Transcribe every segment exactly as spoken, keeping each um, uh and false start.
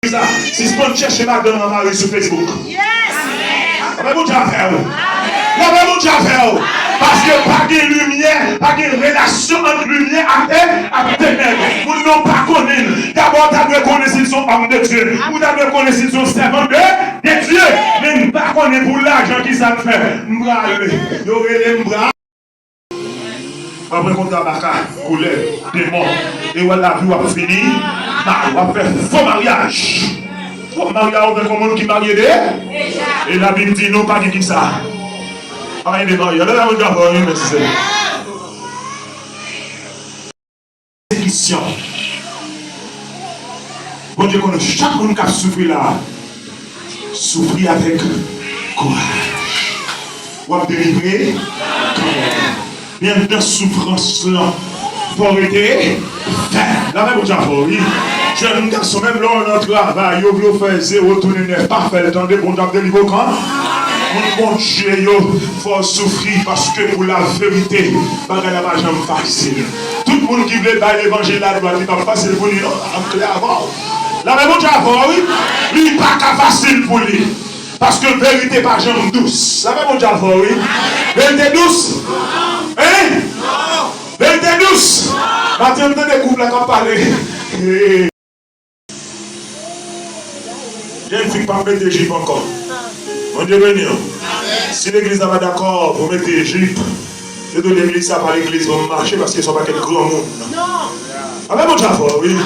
Sa, sispann chèche madanm an mari sou Facebook. Lapè Bondye avè w. Lapè Bondye avè w. Paske pa gen limyè, pa gen relasyon ant limyè ak, e, ak tenèb. Moun nan pa konnen l. Dabò, w ta dwe konnen si l se yon òm de Dye. Ou ta dwe konnen si l se yon sèvant de, de Dye. Men n pa konnen pou lajan ki sa n fè. M prale. Yo rele m pral. W ap rankontre abaka, koulèv, demon. E w al lavi w ap fini, ma-, w ap fè fo maryaj. W ap marye avèk yon moun ki marye de-, e Labib di nou pa gen kisa. Pa gen de maryaj. Lè la moun ka fè wi, mèsi Senyè. Pèsekisyon. Bondye konnen chak moun k ap soufri la, soufri avèk kouraj. W ap delivre kanmenm. Men anndan soufrans lan, fò w rete fèm. Lapè Bondye avè w, wi. Jèn gason, menm lè w nan travay, yo vle w fè zewo tounen nèf, pa fè l, tande, Bondye ap delivre w kan. Moun Bondye yo, fò w soufri, paske pou laverite, bagay la pa janm fasil. Tout moun ki vle bay levanjil la dwat, li p ap fasil pou li, non. Ap klè avè w. Lapè Bondye avè w, wi. Li pa ka fasil pou li. Paske verite pa janm dous. Lapè Bondye avè w, wi. Verite dous? Hein? Verite dous? Maten, m tande gwoup la k ap pale. Jèn fi k p ap mete jip ankò. Bondye beni w. Si legliz la pa dakò pou mete jip, yo di legliz sa pa legliz pou m mache paske se yon pakèt granmoun. Lapè Bondye avè w, wi.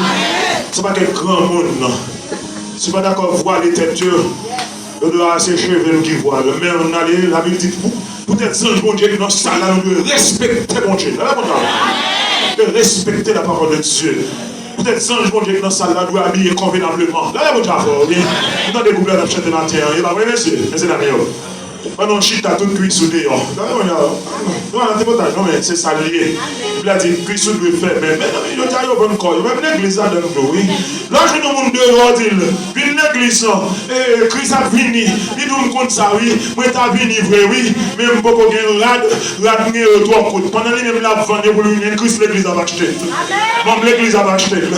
Se yon pakèt granmoun. Si w pa dakò vwale tèt yo, yo di a se cheve m ki vwale. Men ann ale, Labib di pou, poutèt zanj Bondye ki nan sal la, nou dwe respekte Bondye. Lapè Bondye avè w. De respekte la parole de Dieu. Poutèt zanj Bondye ki nan sal la dwe abiye konvenableman. Lapè Bondye avè w, wi. M tande gwoup la t ap chante maten an, e pa vre, mesye? Mesye dam yo. Pandan w chita, tout kwis ou deyò. Gade mwen la. Non, nan tripotaj, non, men se sa l ye. Bib la di, kwis ou dwe fèmen. Men, men, jodi a, yo vann kò yo. Menm legliz ladann tou, wi. Lè w jwenn yon moun deyò, di l, vin legliz lan. E, Kris ap vini. Li di w, m konn sa, wi. Mwen ta vini vre, wi. Men m poko gen rad. Rad m gen yo twò kout. Pandan li menm l ap vann yo pou l vin jwenn Kris, legliz ap achte l. Manm legliz ap achte l.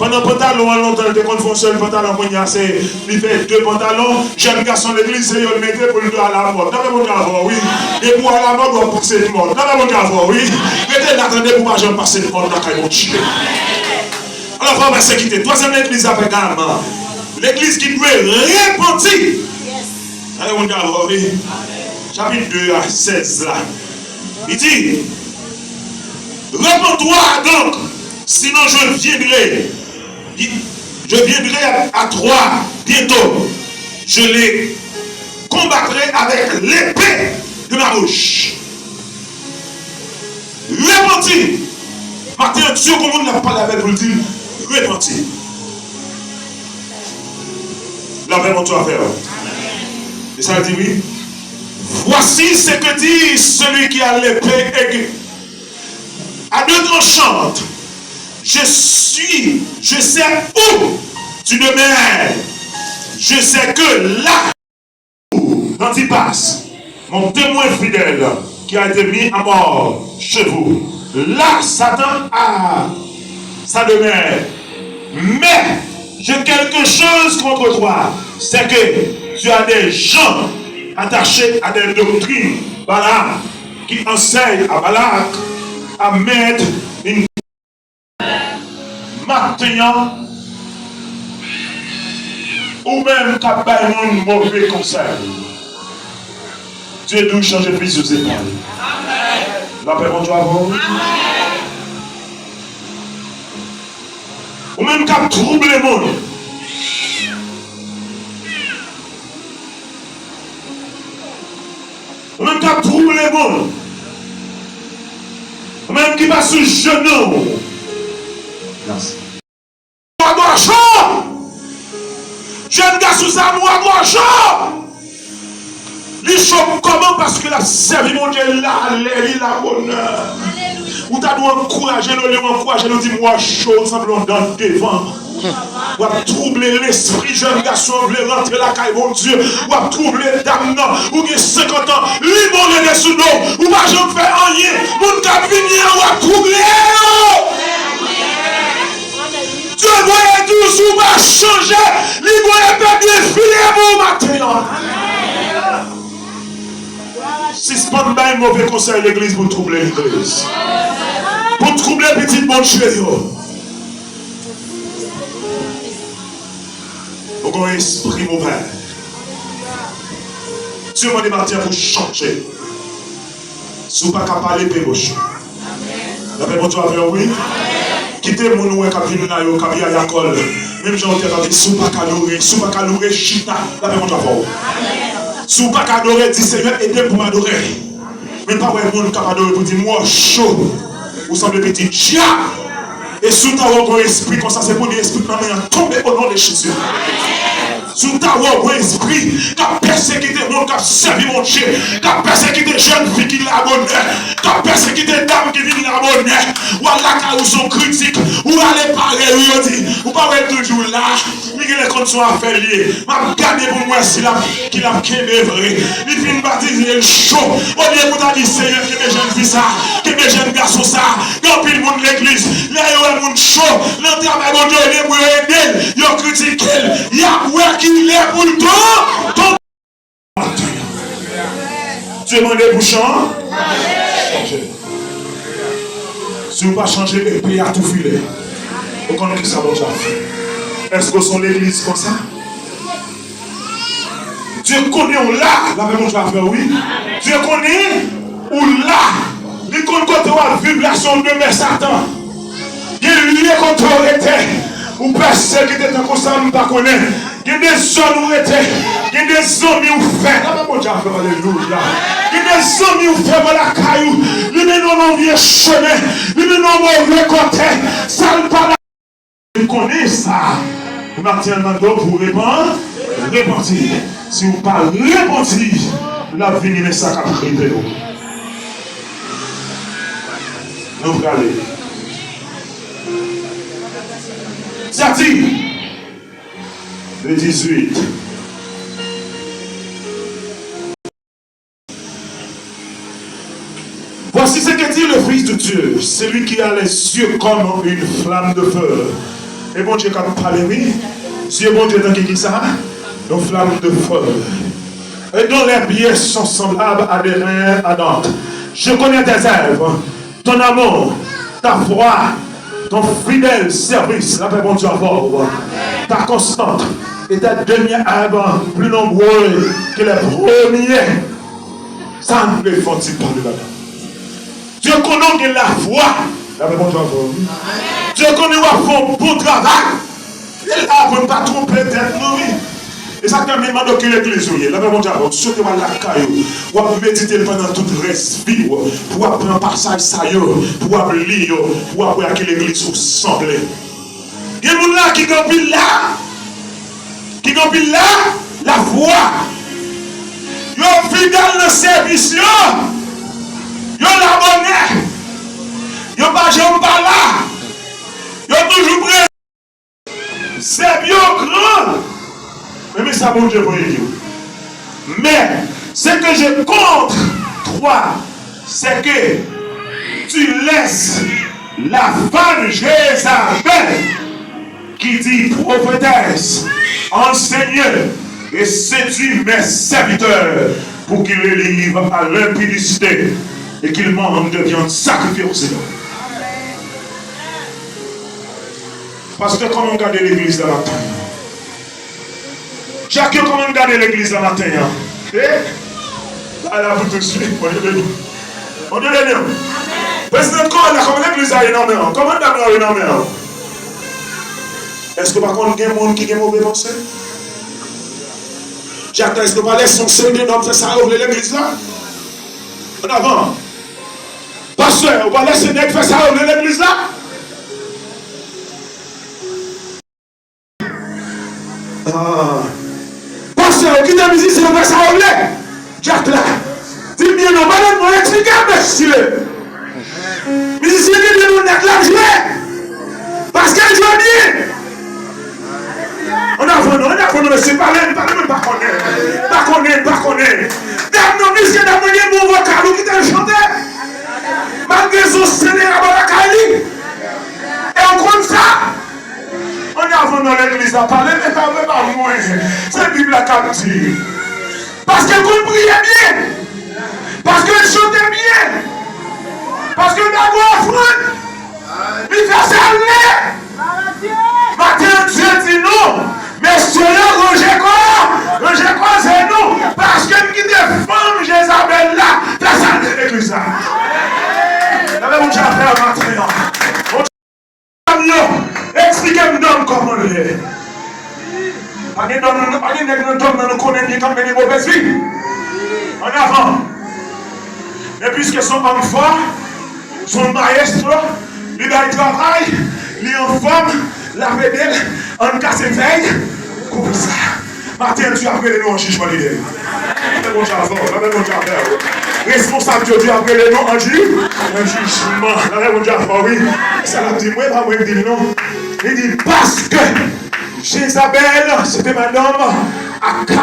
Pandan pantalon an lontan, l te konn fè yon sèl pantalon, kounye a se, li fè de pantalon. Jèn gason legliz, se yo l mete pou l te alamòd. Lapè Bondye avè w, wi. Depi w alamòd, w ap pase mòd. Lapè Bondye avè w, wi. Rete la, tande, pou w pa janm pase mòd lakay Bondye. Alò, fò w pèsekite. Twazyèm legliz a Pègam. Legliz ki dwe repanti. Lapè Bondye avè w, wi. Chapit de a sèz la. Li di, repens-toi donc, sinon je viendrai. Je viendrai à, à toi bientôt. Je les combattrai avec l'épée de ma bouche. Repanti. Maten an, Dye gon moun l ap pale avè l pou l di l, repanti. Lapè Bondye avè w. E sa l di, wi. Voici ce que dit celui qui a l'épée aiguë à deux tranchants. Je suis, je sais où tu demeures. Je sais que là, Antipas, mon témoin fidèle, qui a été mis à mort chez vous. Là, Satan a sa demeure. Mais j'ai quelque chose contre toi, c'est que tu as des gens attachés à des doctrines Balaam, qui enseignent à Balak à mettre une Maten an, ou menm k ap bay moun move konsèy, Dye di w chanje fizi w se pa li. Lapè Bondye avè w. Ou menm k ap twouble moun. Ou menm k ap twouble moun. Ou menm ki pa sou jenou. Mwa dwa cho. Jèn gason sa, mwa dwa cho. Li cho kòman? Paske l ap sèvi Bondye, li la alè, li la bonè. Ou ta dwe ankouraje l, olye w ankouraje l, ou di, "Mwa cho, w sanble yon dan devan." W ap twouble lespri jèn gason an vle rantre lakay Bondye. W ap twouble dam nan. Ou gen senkant an, li bon rete sou do w. Ou pa janm fè anyen. Moun k ap vini an, w ap twouble yo. Dye voye di w, si w pa chanje, li voye pèp li file pou w maten an. Sispann bay move konsèy legliz pou twouble legliz. Pou twouble pitit Bondye yo. Ou gen yon espri move. Dye mande maten an pou chanje. Si w pa ka pale, pe bouch ou. Lapè Bondye avè w, wi. Kite moun ou wè k ap vin la yo, k ap yaya kò l. Menm jan w te tande, si w pa ka adore, si w pa ka loure, chita. Lapè Bondye avè w. Si w pa ka adore, di, Senyè, ede m pou m adore. Men pa wè moun k ap adore pou di, mwen cho. Ou sanble pitit dyab. E si w ta wè yon espri konsa, se pou di espri nan men an tonbe o non de Jezi. Si w ta wè yon espri k ap pèsekite moun k ap sèvi Bondye, k ap pèsekite jèn fi ki la bonè, k ap pèsekite dam ki vin la bonè, w al lakay ou se yon kritik, ou rale pare yo, yo di, ou pa wè l toujou la, li genlè konn se yon afè l ye. M ap gade pou m wè si l ap, ki l ap kenbe vre. Li fin batize, l cho. Olye pou ta di, Senyè, kenbe jèn fi sa, kenbe jèn gason sa. Gen anpil moun legliz, lè yo wè moun cho nan travay Bondye, olye pou yo ede l, yo kritike l. Y ap wè ki lè pou l tonbe. Dye mande pou chan-, chanje. Si w pa chanje, epe a tou file. Ou konn kisa Bondye ap fè? Èske w se yon legliz konsa? Dye konnen w la, lapè Bondye avè w, wi. Dye konnen ou la. Li konn kote w ap viv la, se yon demè Satan. Gen lye kote w rete, ou pèsekite tankou sa m pa konnen. Gen de zòn ou rete, gen de zanmi ou fè. Lapè Bondye avè w, alelouya. Gen de zanmi ou fè bò lakay ou, li mennen w nan vye chemen, li mennen w move kote, sa l pa la. Li konnen sa. Maten an, l mande w pou w repan-, repanti. Si w pa repanti, l ap vini, men sa k ap rive w. Nou prale. Sa di, le dix-huit. Voici ce que dit le Fils de Dieu, celui qui a les yeux comme une flamme de feu. E Bondye k ap pale, wi. Zye Bondye tankou kisa? Yon flamme de feu. Et dont les pieds sont semblables à des reins ardents. Je connais tes œuvres, ton amour, ta foi, ton fidèle service, lapè Bondye avè w, ta konstans, et tes demi-œuvres plus nombreuses que les premiers. Sa m vle fè yon ti pale ladan. Dye konnen w gen lafwa, lapè Bondye avè w. Dye konnen w ap fè yon bon travay. E la pou n pa twonpe tèt nou, wi. E sa k fè m mande w ki legliz ou ye. Lapè Bondye avè w. Sou te w al lakay ou, w ap medite l pandan tout rès vi w, pou w ap pran pasaj sa yo, pou w ap li yo, pou w ap wè a ki legliz ou sanble. Gen moun la ki gen anpil la, ki gen anpil la, lafwa. Yo fidèl nan sèvis yo. Yo la bonè. Yo pa janm pa la. Yo toujou prezan. Zèb yo gran. Men, men sa Bondye voye di w. Mais ce que j'ai contre toi, c'est que tu laisses la femme Jézabèl, qui dit prophétesse, enseigner et séduire mes serviteurs pour qu'ils les livrent à l'impudicité et qu'ils mangent de viande sacrifiée aux idoles. Pastè, kòman w gade legliz la maten? Dyak yo, kòman n gade legliz la maten an? E? Ala pou tou swit, Bondye beni. Bondye beni w. Prezidan kò la, kòman legliz la ye nan men w? Kòman dam la ye nan men w? Èske w pa konn gen moun ki gen move panse? Dyak la, èske w pa lèse yon seri de nonm fè sa yo vle legliz la? An avan. Pastè, ou pa lèse nèg fè sa yo vle legliz la? Ah. Pastè, ou kite mizisyen yo fè sa yo vle. Dyak la. Di m byen non, madanm mwen eksplike a mesye. Mizisyen gen byen non nèt l ap jwe. Paske l jwe byen. An avan non, an avan non, mesye, pale, pale, mwen pa konnen. Pa konnen, pa konnen. Dam nan, mesye, dam nan gen bon vokal, ou kite l chante. Malgre zon sele a bò lakay li. E w konn sa. An avan nan legliz la, pale, men pa vre, pa mwen. Se Bib la k ap di. Paske l konn priye byen. Paske l chante byen. Paske l ba gwo ofrann. Li fè sa l vle. Maten an, Dye di nou, mesye yo, ranje kò, ranje koze nou, paske m kite fanm Jezabèl la fè sa l vle legliz la. Gade Bondye afè a maten an. Dam yo, eksplike m dam kòman l ye. Pa gen dam, pa gen nèg nan dam nan nou konnen li kanpe gen movèz vi. An avan. Men piske se yon òm fò, se yon mayestwo, li bay travay, li anfòm, l ap ede l, ann kase fèy, koupe sa. Maten an, Dye ap rele nou an jijman lidè. Lè Bondye avè w, lè Bondye avè w. Responsab yo, Dye ap rele nou an ji, an jijman. Lè Bondye avè w, wi. Sa l ap di, mwen, pa mwen k di l non. Li di, paske Jezabèl, se te madanm Akab.